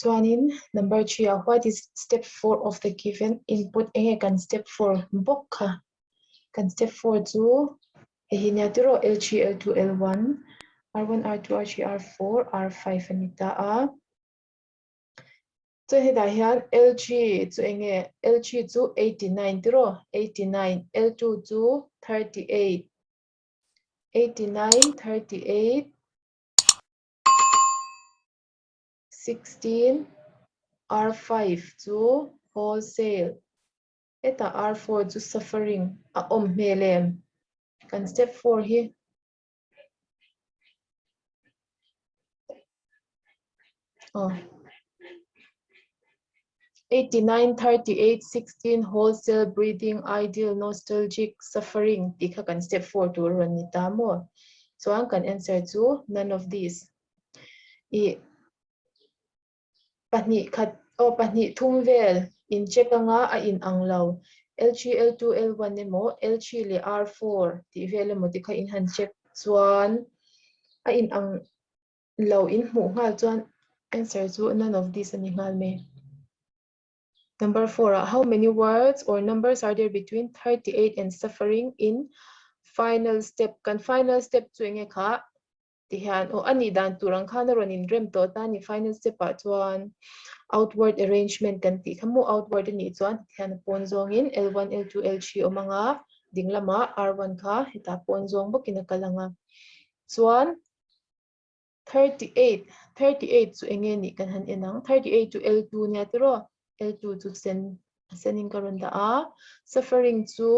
Chuanin number 3 ah what is step 4 of the given input enge kan step 4 bawk kha kan step 4 chu hei hi nia tiraw L3 L2 L1 R1 R2 R3 R4 R5 a ni ta a. Chuan hetah hian L3 chu enge L3 chu 89 tiraw 89 L2 chu 38 89 38 16 R5 chu wholesale hetah R4 chu suffering a awm hmel em kan step 4 hi aw 89 38 16 wholesale breathing ideal nostalgic suffering tih kha kan step 4 tur a rawn ni ta maw chuan kan answer chu none of these i pahnih khat aw pahnih thum vel in check anga a in ang lo L3 L2 L1 emaw L3 leh R4 tih vel emaw te kha in han check chuan a in ang lo in hmuh nghal chuan answer chu none of these a ni nghal mai. Number 4 ah how many words or numbers are there between 38 and suffering in final step kan final step chu enge kha ti hian aw a nih dan tur ang khan a rawn inrem tawh ta a ni final step ah chuan outward arrangement kan tih kha maw outward a nih chuan hetihian a pawn zawngin L1 L2 L3 awm anga ding lamah R1 kha hetah pawn zawng bawkin a kal anga chuan 38 38 chu enge nih kan han en ang 38 chu L2 nia tiraw L2 chu sen a senin ka rawn dah a suffering chu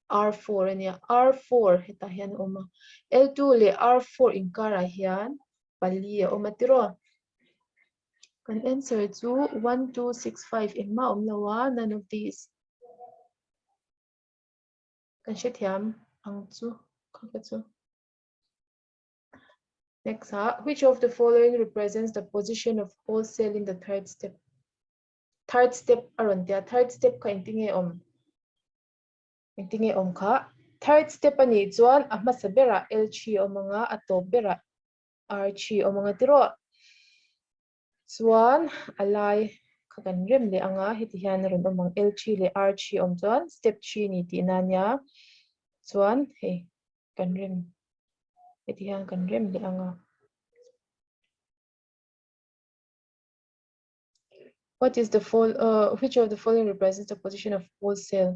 R4 a nia R4 hetah hian a awm a L2 leh R4 inkarah hian pali a awm a tiraw kan answer chu 1 2 6 5 engmah a awm lo a none of these kan hrethiam ang chu kha kha chu Next ah which of the following represents the position of wholesale in the third step? Third step a rawn tia third step kha engtinge awm? Engtinge awm kha? Third step a nih chuan a hmasa berah L3 awm anga a tawp berah R3 awm anga tiraw? Chuan a lai kha kan rem leh anga heti hian a rawn awm ang L3 leh R3 awm chuan step 3 ni tihna ania chuan hei kan rem heti hian kan rem leh anga. What is the fall, uh, which of the following represents the position of wholesale?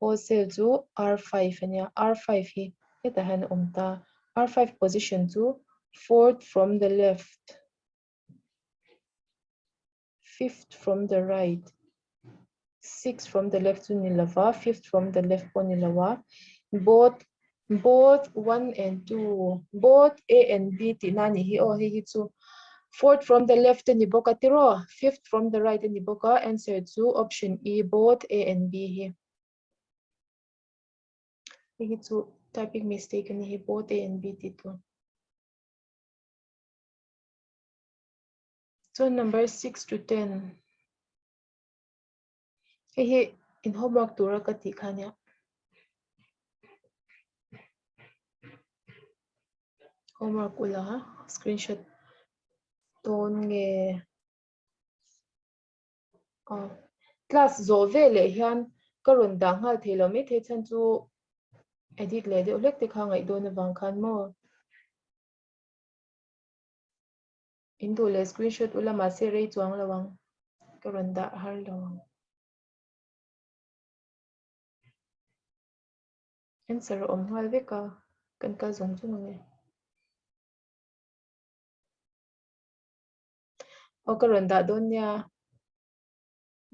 Wholesale chu R5 ania R5 hi hetah hian a awm ta R5 position chu fourth from the left fifth from the right sixth from the left chu ni lova fifth from the left pawh ni lo a both both one and two both A and B tih na nih hi aw hei hi chu fourth from the left a ni bawk a tiraw fifth from the right a ni bawk a answer chu option E both A and B hi hei hi chu typing mistake a ni hi both A and B tih tur. Chuan number 6 to 10. Hei hi in homework tura ka tih kha nia. Homework ula screenshot dawn nge. Oh. Class zawh ve leh hian ka rawn dah nghal thei lo mai thei chhan chu edit leh deuh hlek te kha ngaih dawn avang khan maw. In duh leh screenshot ula mahse rei chuang lo ang. Ka rawn dah har lo ang. Answer a awm nghal vek a, kan kal zawng zawng ang e. Aw ka rawn dah dawn nia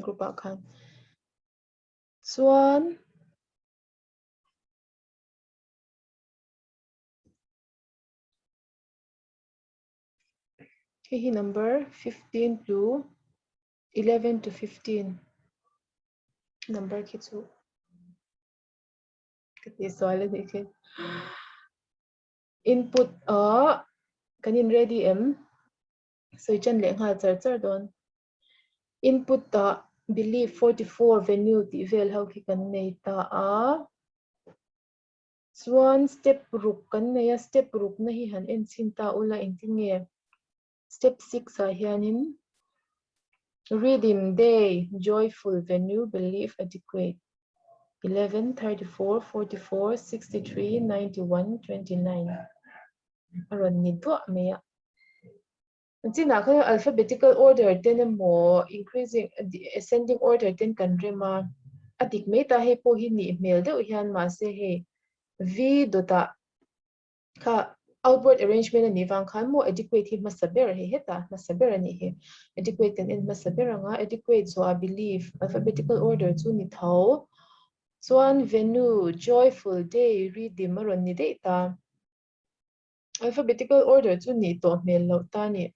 group ah khan. Chuan Hei hi number 15 to 11 to 15 number khi chu ka ti sual a nih khi. Input a kan in ready em? Sawi chan leh nghal char char dawn. Input ah belief 44 venue tih vel ho khi kan nei ta a. Chuan step ruk kan nei a, step rukna hi han en chhin ta ula engtin nge? Step 6 ah hianin Rhythm, Day, Joyful, Venue, Belief, Adequate, 11, 34, 44, 63, 91, 29 a rawn ni duah mai a. Chinah khan alphabetical order ten emaw increasing ascending order ten kan rem a, a dik mai ta hei pawh hi nih hmel deuh hian mahse hei V dawtah kha outward arrangement a nih vang khan maw adequate hi hmasa ber hei hetah hmasa ber a nih hi adequate kan en hmasa ber ang a adequate zawh a belief alphabetical order chu ni tho chuan venue joyful day rhythm a rawn ni daih ta alphabetical order chu nih tawh hmel loh ta a ni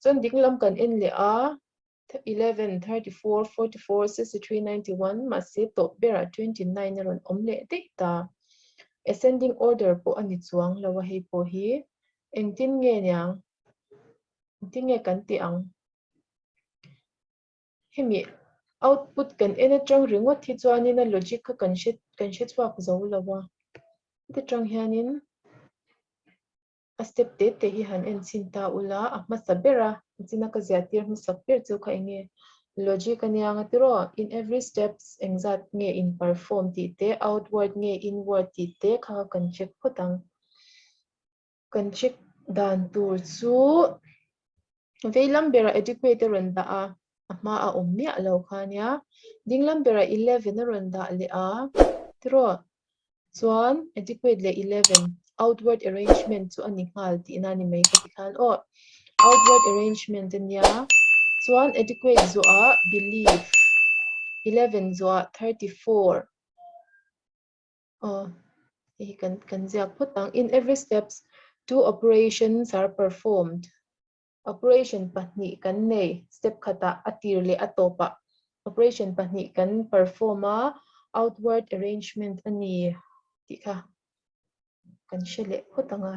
chuan dinglam kan en leh a 11, 34, 44, 63, 91 mahse tawp berah 29 a rawn awm leh daih ta. Ascending order pawh a ni chuang lo a hei pawh hi. Engtin nge niang? Engtin nge kan tih ang? Hemi output kan en atang ringawt hi chuanin a logic kha kan hre kan hre chhuak zo lo a. Heti tang hianin A step te te hi han en chhin ta ula, a hmasa ber a, china ka ziah tir hmasak ber chu kha eng nge? Logic a nia nga tiraw? In every steps engzat nge in perform tih te, outward nge inward tih te kha kha kan check phawt ang. Kan check dan tur chu veilam berah adequate a rawn dah a, a hma a awm miah lo kha nia. Dinglam berah 11 a rawn dah leh a, tiraw? Chuan adequate leh 11 outward arrangement chu a ni nghal tihna a ni mai ka ti khan aw. Outward arrangement a nia. Chuan adequate zawhah belief 11 zawhah 34 aw hei hi kan kan ziak phawt ang. In every steps two operations are performed. Operation pahnih kan nei, step khatah a tir leh a tawpah operation pahnih kan perform a, outward arrangement a ni tih kha kan hre leh phawt ang a.